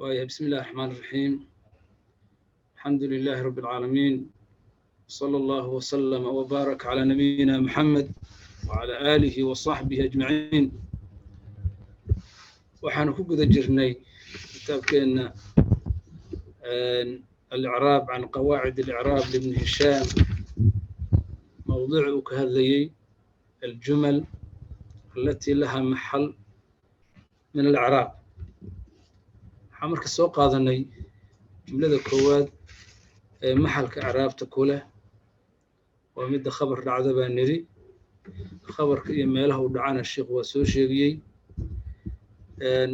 Waaya, bismi illahi raxmaan raxiim, alxamdu lilaahi rabbi alcaalamiin, sala allahu wasalama wbaarak calaa nabiyina Muxamed wacala aalihi wa saxbihi ajmaciin. Waxaanu ku guda jirnay kitaabkeenna Alicraab can Qawaacid Alicraab libni Hishaam, mowduuc uu ka hadlayey aljumal alatii laha maxal min alicraab. Waxaan marka soo qaadanay jumlada koowaad ee maxalka icraabta ku leh, waa midda khabar dhacda baa nidhi. Khabarka iyo meelaha uu dhacana sheikhu waa soo sheegiyey.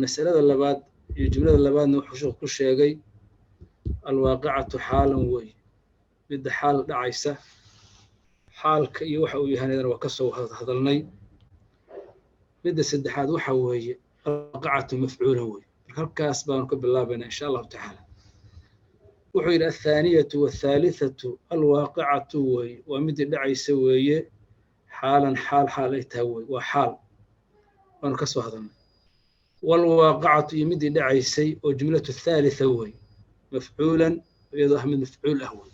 Masalada labaad iyo jumlada labaadna wuxuu sheikhu ku sheegay alwaaqicatu xaalan wey, midda xaal dhacaysa. Xaalka iyo waxa uu yahanaydan waa ka soo hadalnay. Midda saddexaad waxa weeye alwaaqicatu mafcuulan wey. Marka halkaas baanu ka bilaabaynaa, insha Allahu tacaala. Wuxuu yidhi: althaaniyatu wathaalithatu alwaaqicatu wey, waa midii dhacaysa weeye, xaalan, xaal, xaal ay tahay wey, waa xaal, waanu ka soo hadalnay. Walwaaqicatu iyo midii dhacaysay oo jumlatu thaalitha wey, mafcuulan, iyadoo ah mid mafcuul ah wey.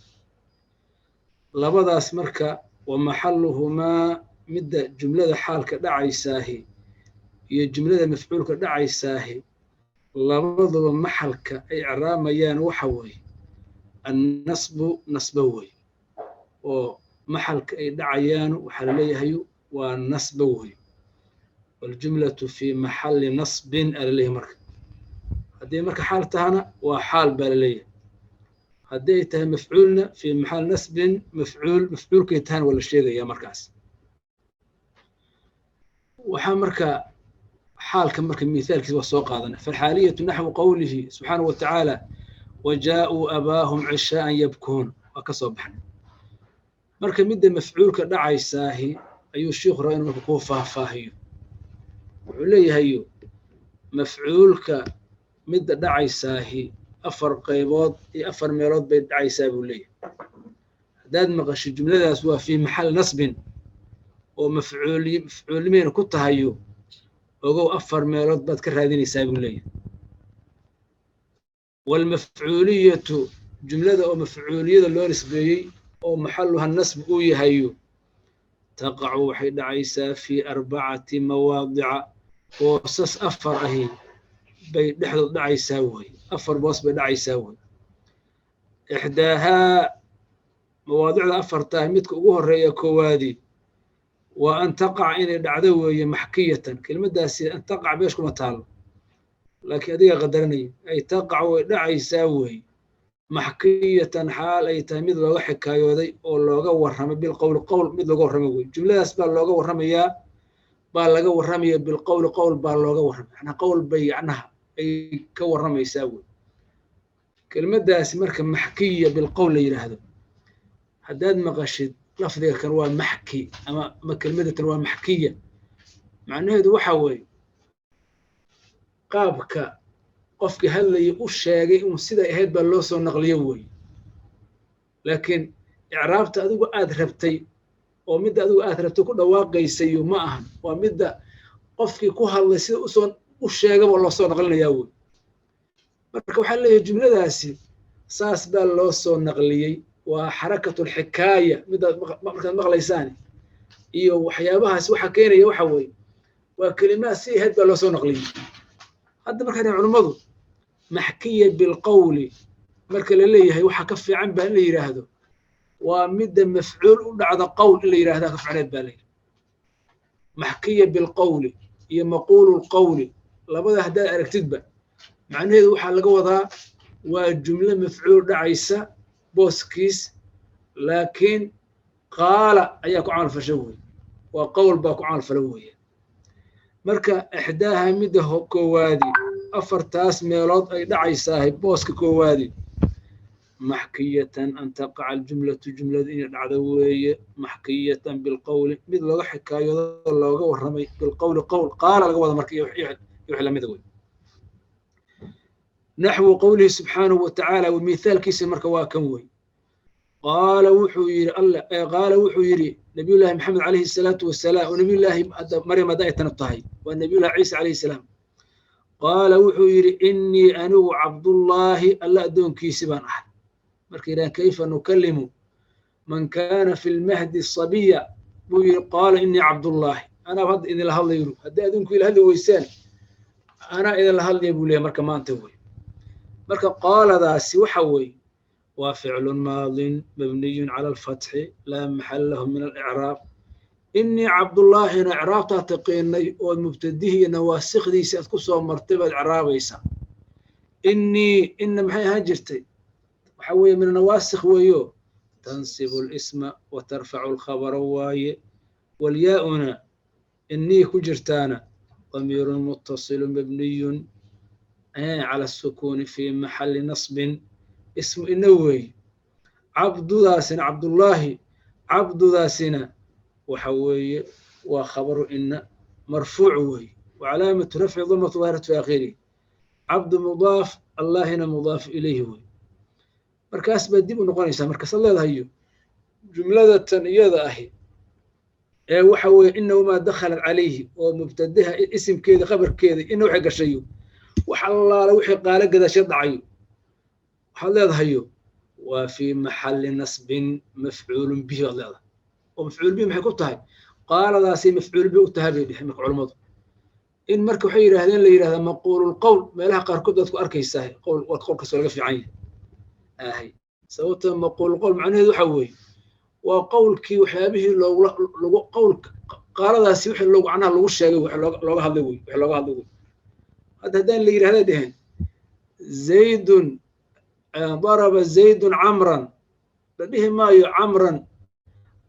Labadaas marka wa maxaluhumaa, midda jumlada xaalka dhacaysaahi iyo jumlada mafcuulka dhacaysaahi, labaduba maxalka ay icraamayaan waxa weeye annasbu, nasba wey, oo maxalka ay dhacayaan waxaa laleeyahay waa nasba wey. Waljumlatu fii maxalli nasbin aa laleeyahay. Marka haddii marka xaal tahana waa xaal baa laleeyahay, haddii ay tahay mafcuulna fii maxalli nasbin mafcuul, mafcuulkay tahana waa la sheegaya. Markaas waxaa marka xaalka marka mithaalkiisa waa soo qaadana: falxaaliyatu naxwu qowlihi subxaanahu wa tacaala: wajaa'uu abaahum cishaa'an yabkuun. Waa ka soo baxnay. Marka midda mafcuulka dhacaysaahi ayuu shiikhu rabaa inuu marka kuu faahfaahiyo. Wuxuu leeyahayo mafcuulka midda dhacaysaahi afar qaybood iyo afar meelood bay dhacaysaa buu leeyahay. Haddaad maqasho jumladaas waa fii maxal nasbin oo mafcuulnimayna ku tahayo, ogow afar meelood baad ka raadinaysaa buu leeyahay. Waalmafcuuliyatu, jumlada oo mafcuuliyada loo nisbeeyey oo maxaluha nasb uu yahayo, taqacu, waxay dhacaysaa, fii arbacati mawaadica, boosas afar ahi bay dhexdood dhacaysaa wey, afar boos bay dhacaysaa wey. Ixdaahaa, mawaadicda afartaah midka ugu horeeya, koowaadi, waa an taqaca, inay dhacdo weeye, maxkiyatan. Kelmaddaasi an taqac beesh kuma taalo, laakiin adiga qadaranaya. Ay taqac, way dhacaysaa weeye, maxkiyatan, xaal ay tahay mid looga xikaayooday oo looga warramay, bilqowli, qowl mid looga warramay wey. Jumladaas baa looga warramayaa, baa laga warramaya, bilqowli, qowl baa looga warramaya, macnaha qowl bay macnaha ay ka warramaysaa wey. Kelmaddaasi marka maxkiya bilqowl la yidhaahdo, haddaad maqashid lafdiga kan waa maxki ama kelmadda tan waa maxkiya, macnaheedu waxa weeye qaabka qofkii hadlaya u sheegay un siday ahayd baa loo soo naqliyo weeye. Laakiin icraabta adigu aad rabtay oo midda adigu aad rabtay ku dhawaaqaysayo ma ahan, waa midda qofkii ku hadlay sida usoo u sheegaba loo soo naqlinayaa wey. Marka waxaa leeyahay jumladaasi saas baa loo soo naqliyey, waa xarakatulxikaaya. Midaad markaad maqlaysaan iyo waxyaabahaas waxa keenaya waxa weeye waa kelimaad si ahayd baa loo soo naqliyey. Hadda markaa culummadu maxkiya bilqowli marka la leeyahay, waxa ka fiican baa in la yidhaahdo waa midda mafcuul u dhacda qowl in la yidhahdaa ka ficneed baa la yidhi. Maxkiya bilqowli iyo maquulu lqowli labada haddaad aragtidba, macnaheedu waxaa laga wadaa waa jumlo mafcuul dhacaysa booskiis, laakiin qaala ayaa ku camal fasha wey, waa qowl baa ku camal fala weeye. Marka ixdaaha, midda koowaadi, afartaas meelood ay dhacaysaahay, booska koowaadi, maxkiyatan, an taqaca aljumlatu, jumladu inay dhacdo weeye, maxkiyatan bilqowli, mid looga xikaayoodo, looga warramay, bilqowli, qowl, qaala laga wada marka iyo wix lamida wey. Naxwu qowlihi subxaanahu wa tacaala, mithaalkiisa marka waa kan wey. Qaala wuxuu yidhi Alle, qaala wuxuu yidhi Nabiyullaahi Maxamed calayhi salaatu wasalaam, oo Nabiyullaahi Maryam hadda ay tana tahay waa Nabiyullahi Ciisa calayhi salaam. Qaala wuxuu yidhi innii anigu Cabdullaahi, Alla addoonkiisi baan ahay. Marka yidhahan kayfa nukallimu man kaana fi lmahdi sabiya, buu yidhi qaala innii Cabdullaahi, anaa hadda idinla hadlayo. Haddii adinku ila hadli weysaan, anaa idinla hadlaya, buu leeyahay. Marka maanta wey, marka qaaladaasi waxa weeye waa ficlun maadin mabniyun cala alfatxi, laa maxalla lahu min alicraab. Innii Cabdullaahina icraabtaa taqiinay oo mubtadihii iyo nawaasikdiisi aad ku soo martay baad icraabaysaa. Innii, inna maxay ahaan jirtay? Waxa weeye min nawaasikh weeyo, tansibu alisma wa tarfacu alkhabara waaye. Walyaa-una innii ku jirtaana damiirun muttasilun mabniyun cala asukuuni fi maxalli nasbin ismu ina weeye. Cabdudaasina, Cabdullaahi, cabdudaasina waxa weeye waa khabaru ina marfuuc weeye, wacalaamatu rafci damatu daahiratu fi aakhirihi. Cabdu mudaaf, Allaahina mudaaf ilayhi wey. Markaas baad dib u noqonaysaa. Markaasaad leedahayo jumladatan iyada ahi ee waxa weeye inahumaa dakhalat calayhi oo mubtadaha isimkeeda khabarkeeda ina waxay gashayo, wax allaala wixii qaalo gadaashe dhacayo, waxaad leedahayo waa fii maxalli nasbin mafcuulun bihi baad leedahay. Oo mafcuul bihi maxay ku tahay? Qaaladaasay mafcuul bihi u tahay bay dheheen. Marka culummadu in marka waxay yidhahdeen la yidhahdaa maquulul qowl, meelaha qaarkood baad ku arkaysaa qowl, waa qowl kastoo laga fiican yahay ahay. Sababta maquulul qowl macnaheedu waxa weeye waa qowlkii waxyaabihii loogula lagu qowl qaaladaasi wixii loogu macnaha lagu sheegay, wax looga hadlay wey, wax looga hadlay wey. Hadda haddaan la yidhahda dheheen zaydun daraba zaydun camran, la dhihi maayo camran,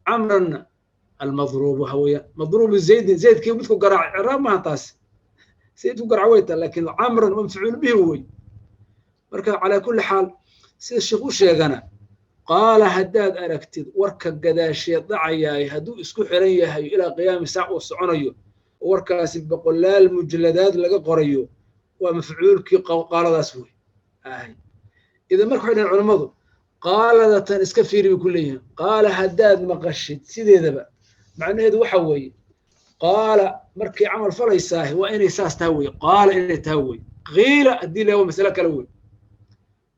camranna almadruub waxa weeyaan madruubu zaydin, zaydkii midku garaacay. Ciraab maaha taas, zaydku garaac way taa, laakiin camran waa mafcuul bihi wey. Marka calaa kulli xaal, sida sheikh u sheegana, qaala haddaad aragtid warka gadaasheed dhacayaay hadduu isku xiran yahay ilaa qiyaami saac uu soconayo, warkaasi boqolaal mujalladaad laga qorayo, waa mafcuulkii qaaladaas wey. Idan marka waxay dhaheen culammadu qaaladatan iska fiiri bay ku leeyihiin. Qaala haddaad maqashid sideedaba macnaheedu waxa weeye qaala markay camal falaysaahi waa inay saas taha weye, qaala inay taha weye. Qiila haddii la waa masale kale wey.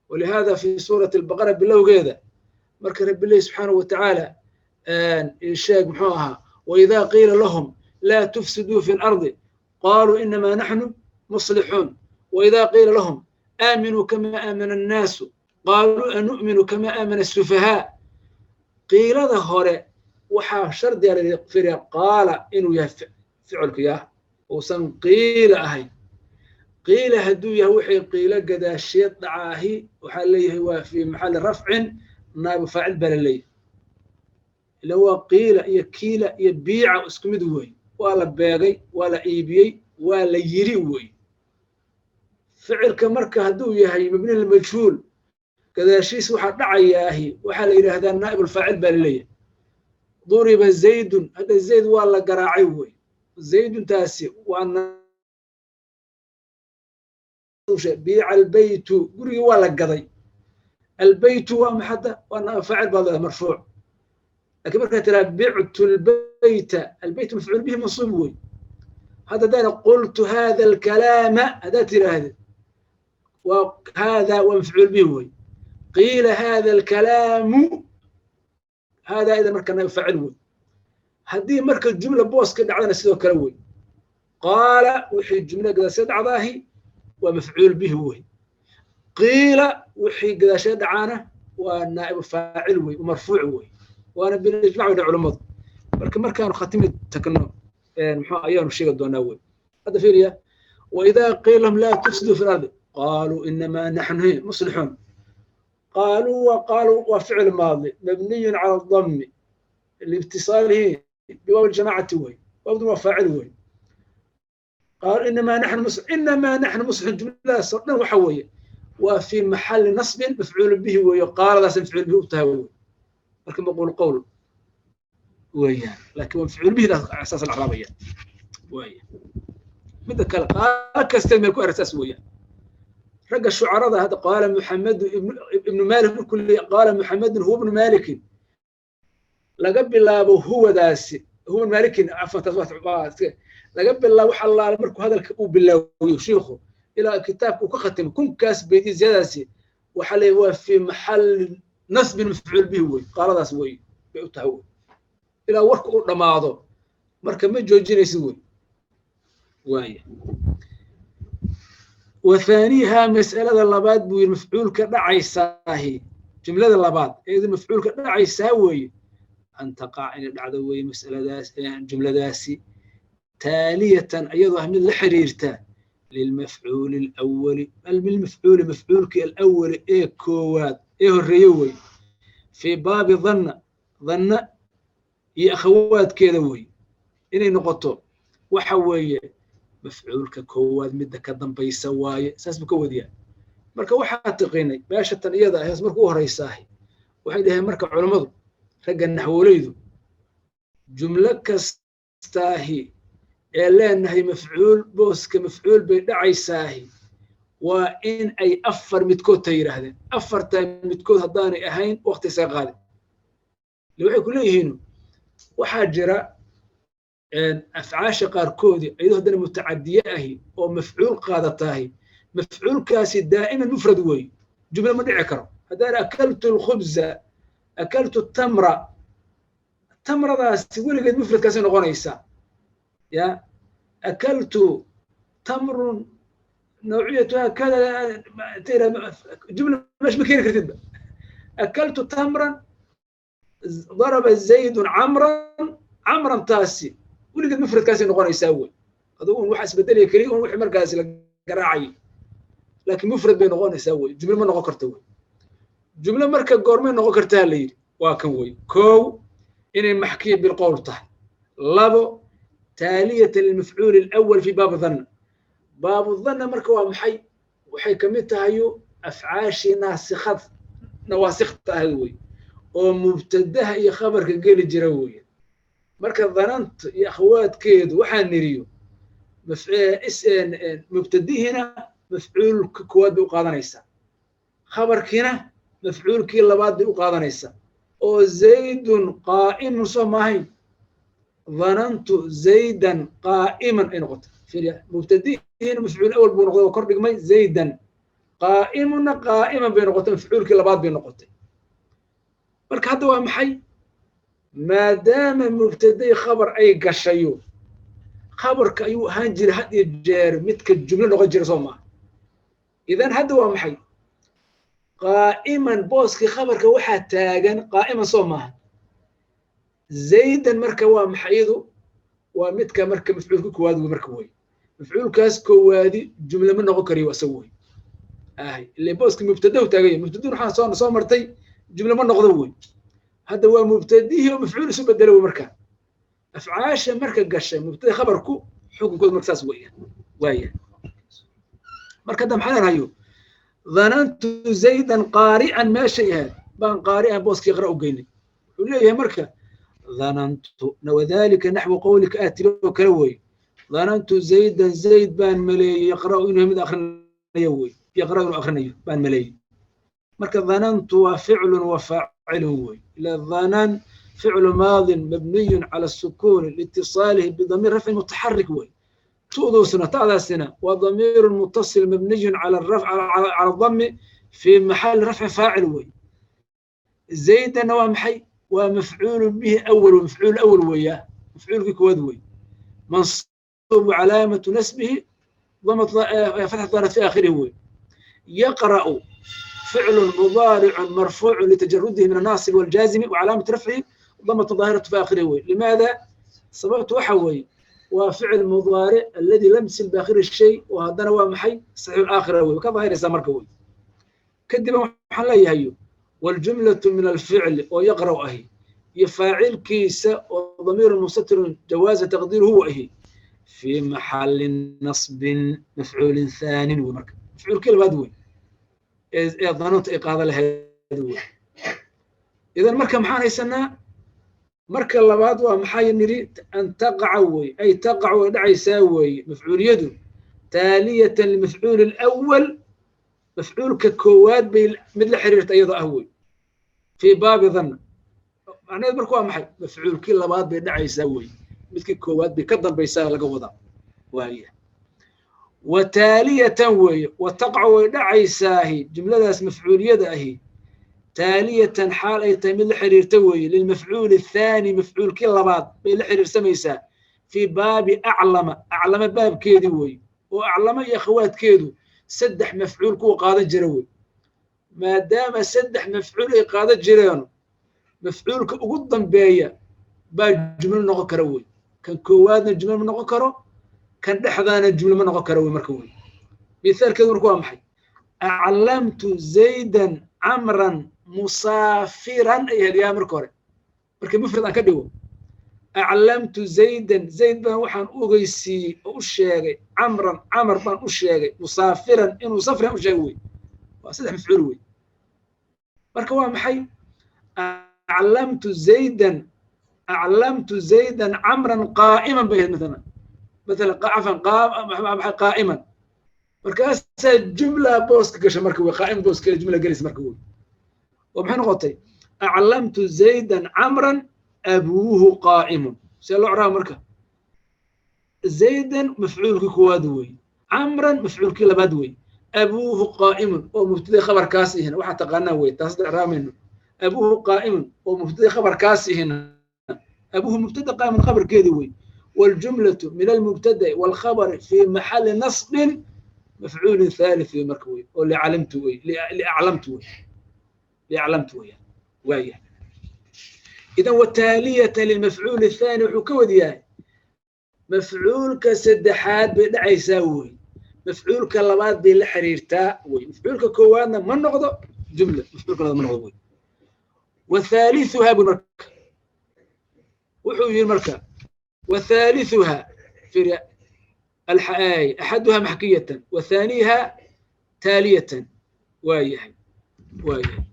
Walihaada fi suurati Albaqara bilowgeeda marka Rabbi lehi subxaanahu watacaala sheeg muxuu ahaa: waidaa qiila lahum laa tufsiduu fi lardi qaaluu inamaa naxnu muslixuun, waidaa qiila lahum aaminuu kama aamana annaasu qaaluu anu'minu kama aamana asufahaa. Qiilada hore waxaa shardiga la firiya qaala inuu yahay ficilku, yaa uusan qiila ahayn. Qiila hadduu yahay, wixii qiilo gadaasheed dhacaahi waxaa leeyahay waa fii maxalli rafcin naa'ibu faacil baa la leeyahay. Ila waa qiila iyo kiila iyo biica isku mid weeye, waa la beegay, waa la iibiyey, waa la yiri wey. Ficilka marka hadduu yahay mabni lmajhuul gadaashiis waxaa dhacayaahi waxaa la yidhaahdaa naa'ibulfaacil baa la leeyahay. Duriba zaydun, hadda zayd waa la garaacay wey. Zayduntaasi waa biica albeytu, gurigii waa la gaday. Albeytu waa maxadda? Waa naa'ib faacil baa leedahay, marfuuc. Laakiin markaa tiraa bictu albeyta, albeyt mafcuul bihi mansuub wey. Hadda haddaan qultu hada alkalaama haddaad tiraahde, waa hada waa mafcuul bihi wey. Qiila hada alkalaamu, hada idan marka naa'ib faacil wey. Haddii marka jumla booska dhacdana sidoo kale wey. Qaala wixii jumla gadaashe dhacdaahi waa mafcuul bihi wey. Qiila wixii gadaashe dhacaana waa naa'ibu faacil wey, marfuuc wey, waana bilijmac wey culammadu. Marka markaanu khatimi tagno muxuu ayaanu sheegi doonaa wey. Hadda fiiriya: waidaa qiila lahum laa tufsiduu fi lardi qaaluu inamaa naxnu muslixuun. Qaaluu wa qaaluu waa ficil maadi mabniyun cala adami liitisaalihi biwaaw ljamaacati wey, waawdun waa faacil wey. Qaaluu inamaa naxnu inamaa naxnu muslixuun, jumladaas oo dhan waxa weeye waa fi maxalli nasbin mafcuulu bihi weeye, qaaladaas mafcuul bihi u tahay wey. Marka maquul qowl weeyaan, laakiin waa mafcuul bihi saas la craabaya waaya. Midda kale, qaalo kasteed meel ku arag saas weeyaan. Ragga shucarada hadda qaala Muxamedu ibnu Malik markuu leeyahay qaala Muxamedun huwa ibnu Malikin, laga bilaabo huwadaasi huwa Malikin, cafwan, taas waa laga bilaabo wax allaale markuu hadalka uu bilaawiyo shiikhu. Ilaa kitaabka uu ka khatimo kunkaas beyd iyo ziyadaasi waxaa leeyahay waa fii maxalli nasbin mafcuul bihi wey, qaaladaas wey bay u tahay wey, ilaa warka uu dhammaado marka ma joojinaysid wey. Waaya, wathaaniiha mas'alada labaad buu yidhi mafcuulka dhacaysaahi, jumlada labaad ee mafcuulka dhacaysaa weeye an taqac inay dhacdo weeye mas'aladaas jumladaasi taaliyatan iyadoo ah mid la xiriirta lilmafcuuli alawali, lilmafcuuli mafcuulkii alawali ee koowaad ee horreeye weeye, fii baabi dhanna, dhanna iyo akhawaadkeeda weeye inay noqoto waxa weeye mafcuulka koowaad midda ka dambaysa waaye, saas buu ka wadiyaa. Marka waxaa tiqiinay meesha tan iyada ah marka u horeysaahi waxay dhaheen marka culammadu ragga naxwoleydu jumlo kastaahi ee leenahay mafcuul booska mafcuul bay dhacaysaahi waa in ay afar midkood ta yidhaahdeen, afartaa midkood haddaanay ahayn waqti isaga qaadin. Ile waxay ku leeyihiin waxaa jira afcaasha qaarkoodii iyadoo haddana mutacadiye ahi oo mafcuul qaadataahi, mafcuulkaasi daa'iman mufrad weeye, jumlo ma dhici karo. Haddaan akaltu alkhubza, akaltu tamra, tamradaasi weligeed mufradkaasi noqonaysaa. Ya akaltu tamrun nawciyatuha kada, jumla mesh ma keeni kartidba. Akaltu tamran, daraba zaydun camran, camrantaasi weligeed mufradkaasi noqonaysaa wey. Adugu un waxa isbedelaya keliya un wixii markaasi la garaacayay, laakiin mufrad bay noqonaysaa wey, jumlo ma noqon karta wey. Jumlo marka goormay noqon kartaa la yidhi waa kan wey: kow, inay maxkiya bilqowl tahay; labo, taaliyatan lilmafcuuli alawal fi baabi dhanna. Baabu dhanna marka waa maxay? Waxay kamid tahayo afcaashii naasikhad nawaasikta ahayd wey, oo mubtadaha iyo khabarka geli jira weeye. Marka dhananta iyo akhawaadkeedu waxaa niriyo mubtadihina mafcuulka koowaad bay u qaadanaysaa, khabarkiina mafcuulkii labaad bay u qaadanaysaa. Oo zaydun qaa'imun soo maahayn, dhanantu zaydan qaa'iman ay noqotay. Mubtadihiina mafcuul awal buu noqday oo kor dhigmay, zaydan qaa'imunna qaa'iman bay noqotay, mafcuulkii labaad bay noqotay. Marka hadda waa maxay? Maadaama mubtaday khabar ay gashayo, khabarka ayuu ahaan jiray had iyo jeer midka jumlo noqon jira soo maaha. Idan hadda waa maxay? Qaa'iman booskii khabarka waxaa taagan qaa'iman soo maaha. Zaydan marka waa maxay iyadu? Waa midka marka mafcuulka koowaad wey. Marka wey mafcuulkaas koowaadi jumlo ma noqon karayo isagu wey, ahay ile booskii mubtadahu taagan yahay, mubtadun waxaa soo martay jumlo ma noqdo wey. Hadda waa mubtadihii oo mafcuul isu bedelo wey. Marka afcaasha marka gashay mubtada khabarku xukunkooda marka saas weeyaan waaya. Marka hadda maxaa leenahayo? Dhanantu zaydan qaari'an meeshay ahayd baan qaari'an booskii qara u geynay. Wuxuu leeyahay marka dhanantu wadalika naxwu qowlika aad tiri oo kale weeye: dhanantu zaydan, zayd baan maleeyey, yaqra'u inuu mid akhrinayo wey, yaqra'u inuu akhrinayo baan maleeyey. Marka dhanantu waa ficlun wa faacilun wey, ila dhanan فعل ماض مبني على السكون لاتصاله بضمير رفع متحرك وي، تؤذو تعالى سنة وضمير متصل مبني على الرفع على الضم في محل رفع فاعل وي. زيد ومحي ومفعول به أول ومفعول أول وياه مفعول كواد وي، منصوب علامة نسبه ضمت فتحة ظهرت في آخره وي. يقرأ فعل مضارع مرفوع لتجرده من الناصب والجازم وعلامة رفعه ضمة ظاهرة في آخره وي. لماذا؟ سببت وحوي وفعل مضارع الذي لم يصل بآخر الشيء وهذا هو محي صحيح الآخر وي وكظاهر سمركوي كدب وحن لا يهيو. والجملة من الفعل ويقرأ أهي يفاعل كيس وضمير مستتر جواز تقديره هو أهي في محل نصب مفعول ثاني ومركب مفعول كلمة دوي ظننت إيقاظ لها دوي. إذا مركب محان يسنى marka labaad waa maxay niri? An taqaca wey, ay taqac way dhacaysaa weeye mafcuuliyadu taaliyatan limafcuuli alawal, mafcuulka koowaad bay mid la xiriirta iyadoo ah wey fii baabi dhanna. Macnaheed marka waa maxay? Mafcuulkii labaad bay dhacaysaa wey, midkii koowaad bay ka dambaysaa laga wadaa waaya. Wa taaliyatan weeye, wa taqacu way dhacaysaahi jumladaas mafcuuliyada ahi taaliyatan xaal ay tahay mid la xiriirta weeye lilmafcuuli athaani, mafcuulkii labaad bay la xiriirsamaysaa fii baabi aclama, aclama baabkeedii weeye, oo aclama iyo akhawaadkeedu saddex mafcuul kuwa qaadan jira wey. Maadaama saddex mafcuul ay qaadan jireeno, mafcuulka ugu dambeeya baa jumlo noqon kara wey. Kan koowaadna jumlo ma noqon karo, kan dhexdaana jumlo ma noqon karo wey. Marka wey mithaalkeedu marka waa maxay? Aclamtu zaydan camran musaafiran ay ahayd yaa marka hore, marka mufrad aan ka dhigo aclamtu zaydan, zayd baan waxaan u ogeysiiyey oo u sheegay camran, camar baan u sheegay, musaafiran inuu safran u sheegay wey. Waa saddex mafcuul wey. Marka waa maxay? Aclamtu zaydan, aclamtu zaydan camran qaa'iman bay ahayd mathalan, mathalan cafan maxay qaa'iman, markaasaa jumla booska gasha marka wey, qaa'im booska jumla gelaysa marka wey. Oo maxay noqotay? Aclamtu zaydan camran abuuhu qaa'imun. See loo craaba marka? Zaydan mafcuulkii koowaad wey, camran mafcuulkii labaad wey, abuuhu qaa'imun oo mubtada khabarkaas ihina waxaa taqaanaa wey, taas hadda icraamayno. Abuuhu qaa'imun oo mubtada khabarkaas ihina, abuuhu mubtada qaa'imun khabarkeedi wey. Waljumlatu min almubtada'i waalkhabari fi maxalli nasbin mafcuulin thalith wey marka wey, oo licalimtu wey, liaclamtu wey, liaclamtu weeyaan waaya. Idan wataaliyata lilmafcuuli athaani wuxuu ka wad yahay mafcuulka saddexaad bay dhacaysaa wey, mafcuulka labaad bay la xiriirtaa wey, mafcuulka koowaadna ma noqdo jumla, mafcuulka labaad ma noqdo wey. Wathaalithuhaa buu marka wuxuu yidhi marka wathaalithuhaa fiiri axaduhaa maxkiyatan wathaaniiha taaliyatan waa yahay, waa yahay.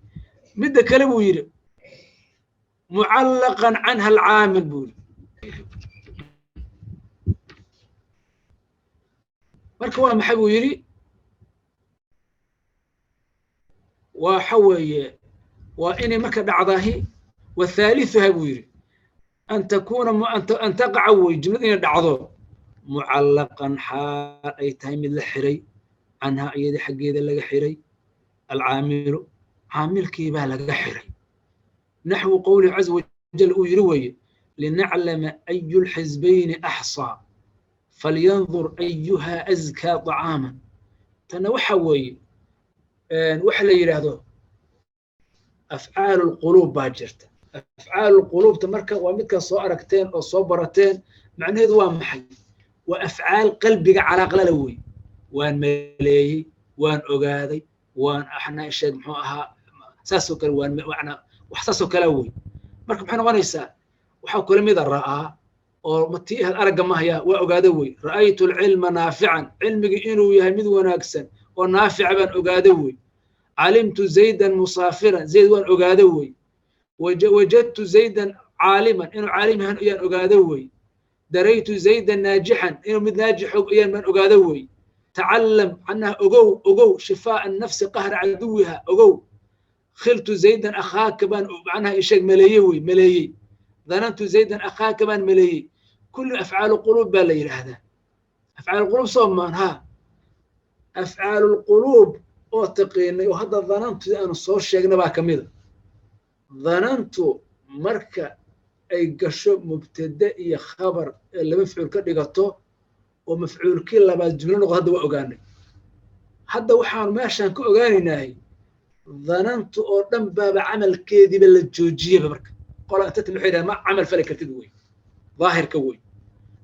Midda kale buu yidhi mucallaqan canha alcaamil buu yidhi. Marka waa maxay buu yidhi? Waxa weeye waa inay marka dhacdahi wathaalithuha buu yidhi an takuuna an taqaca wey, jumlada inay dhacdo mucallaqan xaal ay tahay mid la xiray, canha iyada xaggeeda laga xiray, alcaamilu caamilkii baa laga xiray, naxwu qowlihi caza wajal uu yidhi weeye linaclama ayu lxisbayni axsaa falyandur ayuha azkaa طacaaman. Tanna waxa weeye waxa la yidhaahdo afcaalu lquluub baa jirta. Afcaalu lquluubta marka waa midkaa soo aragteen oo soo barateen. Macnaheedu waa maxay? Waa afcaal qalbiga calaaqlala wey. Waan maleeyey, waan ogaaday, waan axna sheeg muxuu ahaa saasoo kale, waan macnaa wax saasoo kalea wey. Marka maxay noqonaysaa? Waxaa kula mida ra'aa oo matii ahad aragga mahaya, waa ogaada wey. Ra'aytu alcilma naafican, cilmigii inuu yahay mid wanaagsan oo naafica baan ogaada wey. Calimtu zaydan musaafiran, zayd waan ogaada wey. Wajadtu zaydan caaliman, inuu caalim yahan ayaan ogaada wey. Daraytu zaydan naajixan, inuu mid naajix og ayaan baan ogaada wey. Tacallam macnaha ogow, ogow shifaa'a nafsi qahra caduwiha ogow. Khiltu zaydan akhaaka baan macnaha isheeg maleeyey wey, maleeyey. Dhanantu zaydan akhaaka baan maleeyey. Kullu afcaalu quluub baa la yidhaahdaa. Afcaalu quluub soo maan ha, afcaalu lquluub oo taqiinay oo hadda dhanantu aanu soo sheegna baa ka mida. Dhanantu marka ay gasho mubtade iyo khabar ee laba mafcuul ka dhigato oo mafcuulkii labaad jumlo noqdo, hadda waa ogaanay. Hadda waxaanu meeshaan ka ogaanaynahay dhanantu oo dhan baaba camalkeediiba la joojiyeyba. Marka qola inta timi waxay yidhahdeen ma camal fali kartid wey, daahirka wey,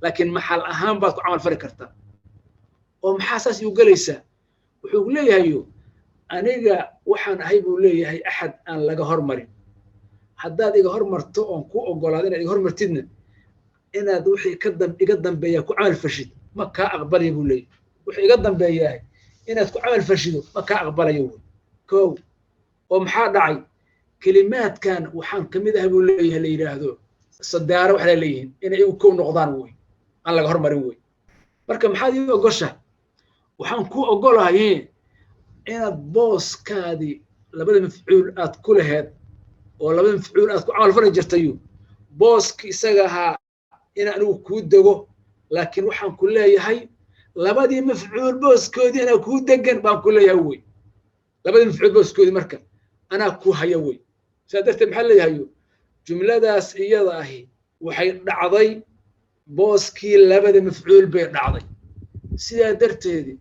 laakiin maxal ahaan baad ku camal fali kartaa. Oo maxaa saas iu gelaysaa? Wuxuu leeyahayo aniga waxaan ahay buu leeyahay axad aan laga hormarin. Haddaad iga hormarto oon ku ogolaado inaad iga hormartidna, inaad wixii ka iga dambeeyaa ku camal fashid ma kaa aqbalaya buu leeyahay. Wixii iga dambeeyahay inaad ku camal fashido ma kaa aqbalayo wey. Kow oo maxaa dhacay? Kelimaadkan waxaan ka mid ah buu leeyahay la yidhaahdo sadaaro, waxay leeyihiin inay igu kow noqdaan wey, aan laga hormarin wey. Marka maxaad ii ogosha? Waxaan ku ogolahay inaad booskaadii labada mafcuul aad ku laheed oo labada mafcuul aad ku camal fali jirtayu booski isaga ahaa in anigu kuu dego, laakiin waxaan ku leeyahay Labadii mafcuul booskoodii anaa kuu degan baan ku leeyahay wey. Labadii mafcuul booskoodii marka anaa kuu haya wey. Sidaa darteed maxaa leeyahayo jumladaas iyada ahi waxay dhacday booskii labada mafcuul bay dhacday. Sidaa darteedi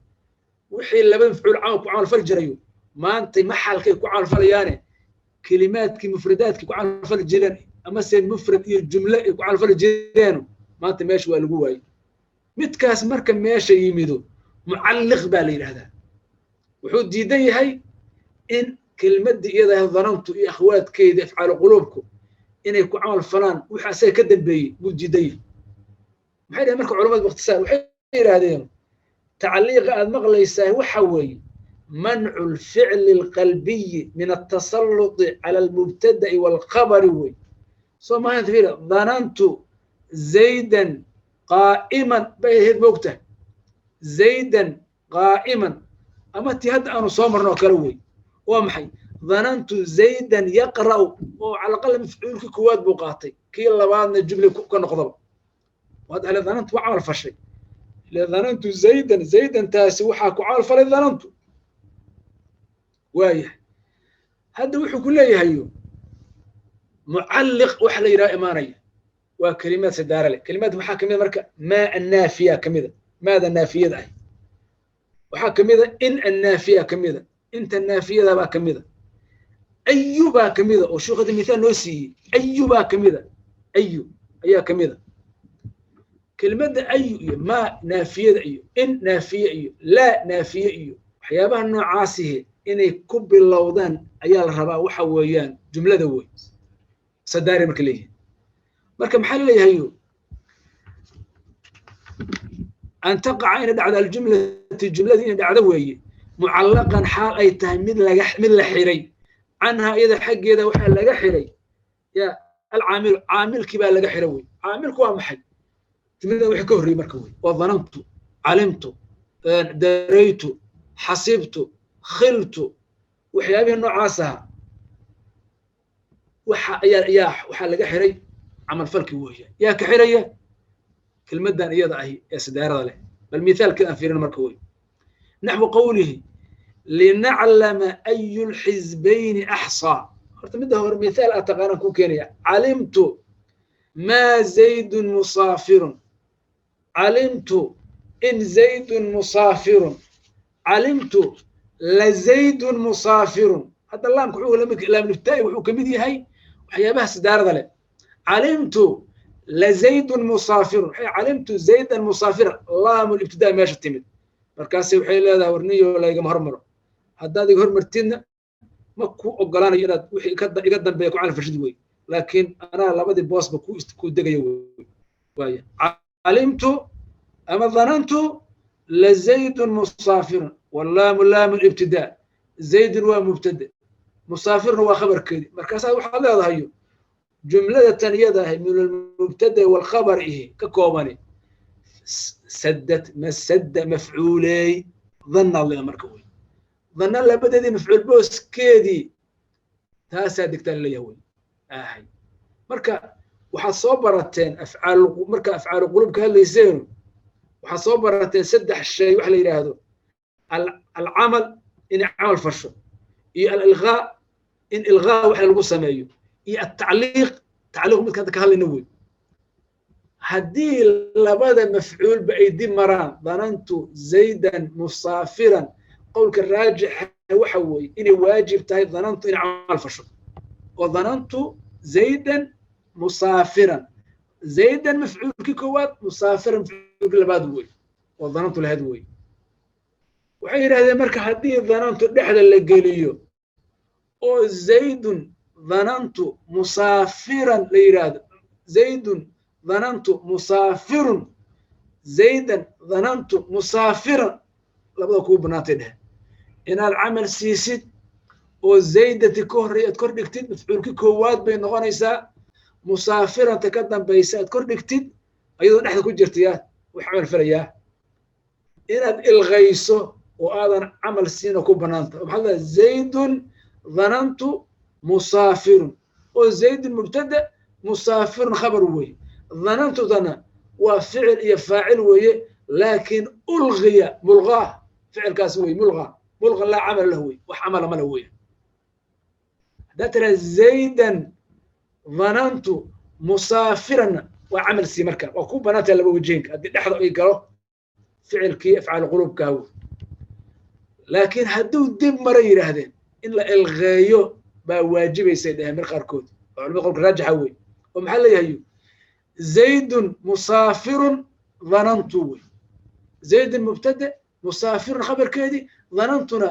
wixii labada mafcuul camal ku camalfali jirayo maantay maxalkay ku camalfalayaane kelimaadkii mufradaadkii ku camalfali jireen amase mufrad iyo jumle ay ku camalfali jireeno maanta meesha waa lagu waayey. Midkaas marka meesha yimido mucalliq baa la yidhahdaa. Wuxuu diidan yahay in kelmaddii iyada danantu iyo akhwaadkeedii afcaalu quluubku inay ku camal falaan wixii asaga ka dambeeyey buu diidan yahay. Maxay dhaheen marka culamadu biikhtisaar? Waxay yidhaahdeen tacliiqa aad maqlaysaa waxa weeye mancu lficli alqalbiyi min altasalluti cala almubtada'i waalkhabari wey. Soo maahan fiira danantu zaydan qaa'iman bay ahayd moogtahay, zaydan qaa'iman ama tii hadda aanu soo marno oo kale wey. Waa maxay danantu zaydan yaqra'u oo cala aqal mafcuulkii koowaad buu qaatay, kii labaadna jumla ka noqdaba. Waad ale danantu waa camal fashay, danantu zaydan zaydan taasi waxaa ku camal falay danantu. Waayahay hadda wuxuu ku leeyahayo mucalliq waxa la yidhaha imaanaya waa kelimaad sidaara leh. Kelimaad waxaa kamida marka maa annaafiya kamida, maada naafiyada ah waxaa kamida, in annaafiya kamida, inta naafiyada baa kamida, ayu baa kamida oo sheekhu mithaal noo siiyey, ayu baa kamida, ayu ayaa kamida. Kelimadda ayu iyo maa naafiyada iyo in naafiye iyo laa naafiye iyo waxyaabaha noocaasihi inay ku bilowdaan ayaa la rabaa. Waxa weeyaan jumlada wey sadaari marka leeyihin. Marka maxaa laleeyahayo an taqaca inay dhacdo aljumlati jumladii inay dhacdo weeye mucallaqan xaal ay tahay mid laga mid la xiray canhaa iyada xaggeeda waxaa laga xiray ya alcaamilu caamilkii baa laga xiray wey. Caamilku waa maxay? Jumlada wixii ka horreeyey marka wey waa danantu, calimtu, daraytu, xasibtu, khiltu, waxyaabihii noocaas ahaa waxa ayaa ayaa waxaa laga xiray camalfalkii weeyaan. Yaa ka xiraya kelmaddan iyada ahi ee sidaarada leh. Bal mithaalkeed aan fiirino marka wey naxwu qawlihi linaclama ayu lxizbayni axsaa. Horta midda hore mithaal aad taqaanaan kuu keenaya. Calimtu maa zaydun musaafirun, calimtu in zaydun musaafirun, calimtu la zaydun musaafirun. Hadda laamka wuxuu laamulibtaa'i wuxuu kamid yahay waxyaabaha sidaarada leh. Calimtu la zaydun musaafirun, waxay calimtu zaydan musaafiran, laamul ibtidaa meesha timid. Markaasi waxay leedahay warniyo laygama hormaro, haddaad iga hormartidna ma ku ogolaanayo inaad wixii iga dambeeya ku calfashid wey, laakiin anaa labadii boosba ku degayo wey. Waaya calimtu ama dhanantu la zaydun musaafirun, wallaamu laamu ibtidaa, zaydun waa mubtada, musaafirna waa khabarkeedii. Markaasaa waxaad leedahayo jumlada tan iyada ahi min almubtada waalkhabar ihi ka koobani saddat masadda mafcuuley dhannaad leedahay marka wey. Dhanna labadeedii mafcuul booskeedii taasaa degtaa laleeyahay wey. Ahay marka waxaad soo barateen afcaal marka afcaalu quluub ka hadlayseenu waxaad soo barateen saddex shay waxa la yidhaahdo alcamal inay camal fasho, iyo alilghaa in ilghaa wax lagu sameeyo, iyo altacliiq tacliiq midka hadda ka hadlayna wey. Haddii labada mafcuulba ay dib maraan danantu zaydan musaafiran, qowlka raajixa waxa weeye inay waajib tahay danantu inay camal fasho, oo danantu zaydan musaafiran, zaydan mafcuulkii koowaad, musaafiran mafcuulkii labaad wey, oo danantu lahayd wey. Waxay yidhahdeen marka haddii danantu dhexda la geliyo oo zaydun danantu musaafiran la yidhaahdo, zaydun danantu musaafirun, zaydan danantu musaafiran, labada kuu bannaantay dheh inaad camal siisid oo zaydati ka horreey aad kor dhigtid mafcuulkii koowaad bay noqonaysaa, musaafiranta ka dambaysa aad kor dhigtid ayadoo dhexda ku jirtayaa wax camal falayaa. Inaad ilqayso oo aadan camal siina ku bannaanta, maxaad leedahay zaydun dhanantu musaafirun, oo zaydun mubtada musaafirun khabar weeye, dhanantudana waa ficil iyo faacil weeye, Laakiin ulqiya mulqaa ficilkaas wey, mulqa mulqa laa camala lahu wey, wax camala mala weya. Haddaad tiraa zaydan dhanantu musaafiranna waa camal sii, marka waa ku banaantahay laba wajeenka haddii dhexda ay galo ficilkii afcaal quluubkaa wey. Laakiin hadduu dib mara yidhaahdeen in la ilqeeyo baa waajibaysay dheheen mar qaarkood oo culimada qolka raajixa wey. Oo maxaa leeyahay? Zaydun musaafirun dhanantu wey. Zaydun mubtada, musaafirun khabarkeedii, dhanantuna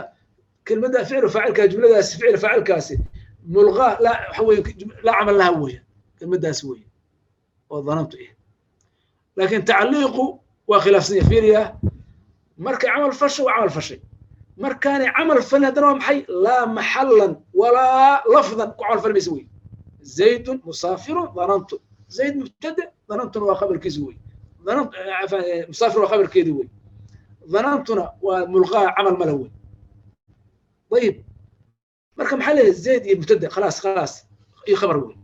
kelmadda ficlu faacilka, jumladaasi ficil faacilkaasi mulqaa laa waxa weye, laa camal laha weya kelmaddaasi weya oo dhanantu eh. Laakiin tacliiqu waa khilaafsan yahay. Fiiriya, markay camal fasho waa camal fashay, markaanay camal falin haddana waa maxay? Laa maxallan walaa lafdan ku camal fali maysa wey. Zaydun musaafirun dhanantu, zayd mubtada, dhanantuna waa khabarkiisi wey, musaafir waa khabarkeedii wey, dhanantuna waa mulqaa, camal mala wey. Ayib, marka maxaa leeyahay? Zayd iyo mubtada khalaas khalaas iyo khabar wey,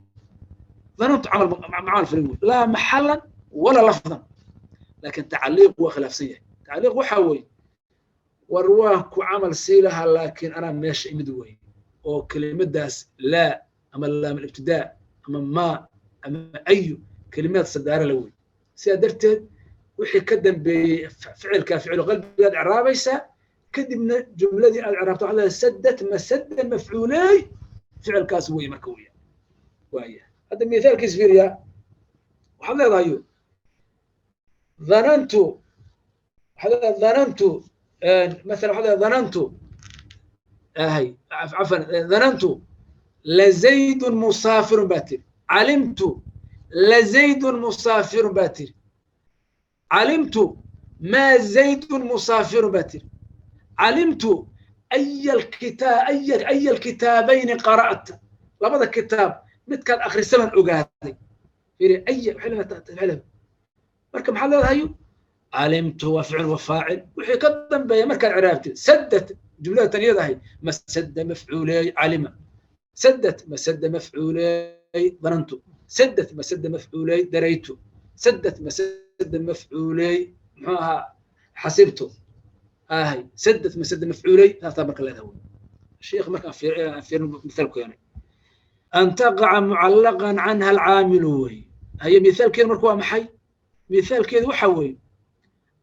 dhanantu camal camal falin wey, laa maxallan walaa lafdan. Laakiin tacliiq waa khilaafsan yahay. Tacliiq waxaa weeye war waan ku camal sii lahaa laakiin anaa meesha imid wey, oo kelimadaas laa ama laam alibtidaa ama maa ama ayu kelimaad sadaara la wey. Sidaa darteed wixii ka dambeeyey ficilka ficlu qalbigaad icraabaysaa, kadibna jumladii aad icraabto waxaad leedahay saddat masadda mafcuuley ficilkaas wey marka weya. Waaya, hadda mithaalkiis fiiriyaa, waxaad leedahay dhanantu, waxaad leedahay dhanantu مثلا، waxaad leedahay dhanantu ahay cafan dhanantu lazaydun musaafirun baa tiri, calimtu lazaydun musaafirun baa tiri, calimtu maa zaydun musaafirun baa tiri, calimtu aya alkitaa aya aya alkitaabayni qara'ta, labada kitaab midkaad akhrisaban ogaaday. Fiiri aya waxay, marka maxaad leedahay? Calimtu waa ficil wa faacil, wixii ka dambeeya markaad ciraabtid saddat jumlada tan iyadahay masadda mafcuuley calima, saddat masadda mafcuuley dhanantu, saddat masadda mafcuuley daraytu, saddat masadda mafcuuley muxuu ahaa xasibtu ahay, saddat masadda mafcuuley saasaa marka leedahay wey. Sheekh markaan fiirin mithaal keenay an taqaca mucallaqan canha alcaamilu wey. Haye, mithaalkeedu marka waa maxay? Mithaalkeedu waxa weeye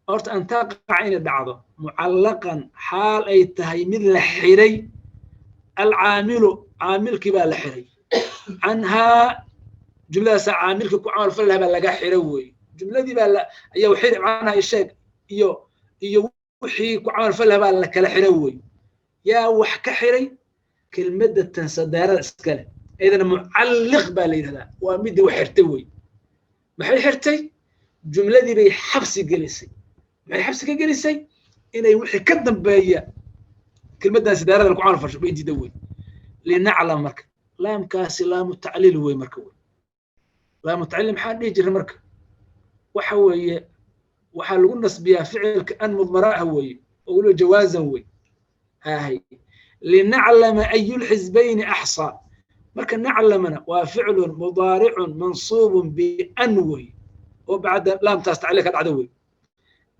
horta an taqaca inay dhacdo mucallaqan xaal ay tahay mid la xiray, alcaamilu caamilkii baa la xiray, canhaa jumladaasaa caamilkii ku camal fali lahaa baa laga xiray weeye. Jumladii baa la ayaa xiri macnaha sheeg iyo iyo wixii ku camal fali lahaa baa la kala xiray weeye. Yaa wax ka xiray? Kelmadda tansadaarada iskale iyadana mucalliq baa la yidhahdaa, waa midii wax xirtay weeye. Maxay xirtay? Jumladii bay xabsi gelisay. Maxay xabsi ka gelisay? Inay wixii ka dambeeya kelmaddan sidaaradan ku camal fasho bay diida wey. Linaclam marka laamkaasi laamu tacliil wey marka wey. Laamu tacliil maxaa dhihi jira marka? Waxa weeye waxaa lagu nasbiyaa ficilka an mudmara ah weeye, oo weliba jawaazan wey. Hahay, linaclama ayu lxisbayni axsaa, marka naclamana waa ficlun mudaaricun mansuubun bian wey, oo bacda laamtaas tacliil ka dhacda wey.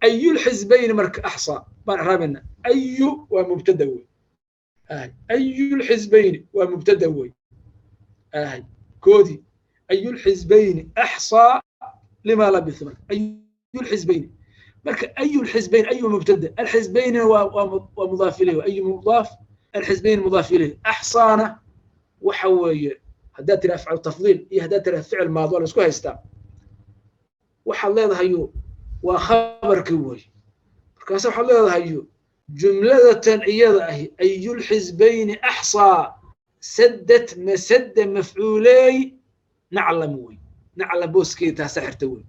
Ayu lxisbayni marka axsaa baan icraabayna. Ayu waa mubtada wey. Ahay, ayu lxisbayni waa mubtada wey. Ahay, koodii ayu lxisbayni axsaa lima labithu, marka ayu lxisbayni, marka ayu lxisbayn ayu mubtada, alxisbaynina waa mudaaf ilayh, ayu mudaaf, alxisbayn mudaaf ilayh, axsaana waxa weeye haddaad tiri afcalu tafdiil iyo haddaad tiri ficil maadi waa la isku haystaa. Waxaad leedahayo waa khabarkii wey. Markaase waxaad leedahayo jumladatan iyada ahi ayulxisbayni axsaa saddat masadda mafcuuley naclam wey, naclam booskeeda taasaa xirta wey.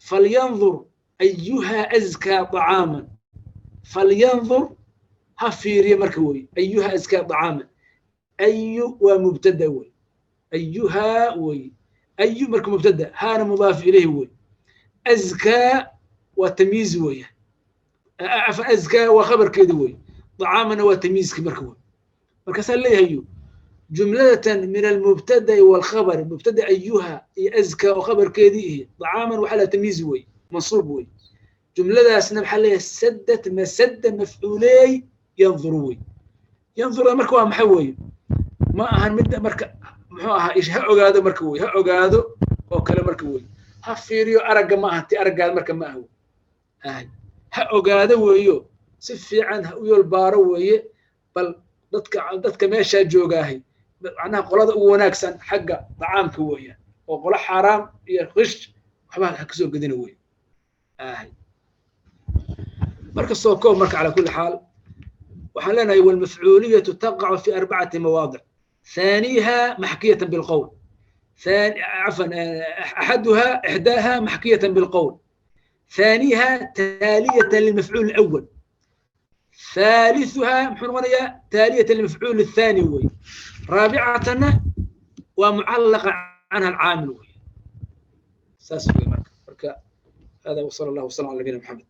Falyandur ayuha azkaa طacaaman, falyandur ha fiiriya marka wey, ayuha azkaa طacaaman, ayu waa mubtada wey, ayuhaa wey, ayu marka mubtada, haana mudaaf ilayhi wey, azkaa waa tamyiiz weya, azkaa waa khabarkeedi wey, طacaamana waa tamyiizki marka wey. Markaasaa leeyahayo jumladatan min almubtada'i waalkhabari, mubtada ayuha iyo azkaa oo khabarkeedii ihi, طacaaman waxaa la tamyiiz wey, mansuub wey. Jumladaasna maxaa leeyahay? Saddat masadda mafcuuleey yanduru wey. Yandurada marka waa maxay weeye? Ma ahan midda marka muxuu ahaa, ha ogaado marka wey, ha ogaado oo kale marka wey, ha fiiriyo aragga ma aha, ti araggaada marka ma aha wey. Ha ogaado weeyo, si fiican ha u yoolbaaro weeye. Bal dadka meeshaa joogaahay, macnaha qolada ugu wanaagsan xagga dacaamka weeyaan, oo qolo xaaraam iyo qish waxba ha kasoo gedina wey. Marka soo koob marka, calaa kulli xaal waxaan leenahay walmafcuuliyatu taqacu fi arbacati mawaadic. ثانيها محكية بالقول، ثاني، عفوا، أحدها، إحداها محكية بالقول، ثانيها تالية للمفعول الأول، ثالثها محنونية تالية للمفعول الثاني وي، رابعة ومعلقة عنها العامل وي. ساس. هذا، وصلى الله وسلم على نبينا محمد.